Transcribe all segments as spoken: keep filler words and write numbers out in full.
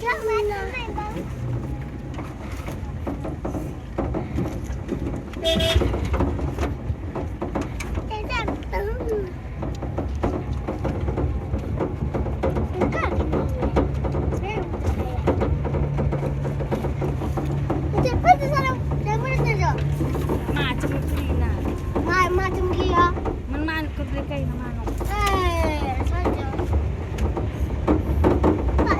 Macem kerina. Macem dia. Men manuk kebelekainya manuk. Eh, saja. Hah?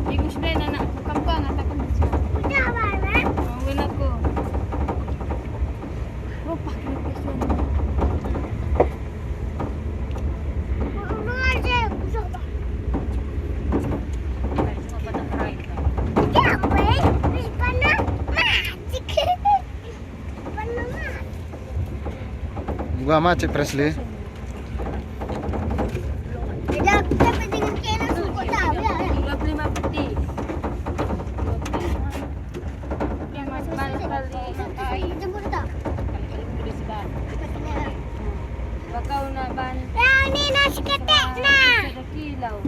Ibu sebenarnya anakku, kamu kok ngatakan macam? Udah, Mama. Mau aku. Rupa kena pesuan. Gua macet, Presley. Dua puluh lima peti. Yang mas balik kali. Kali-kali beli sebar. Bakau na ban. Ya, ini nasi ketek, nah. Sada kilo.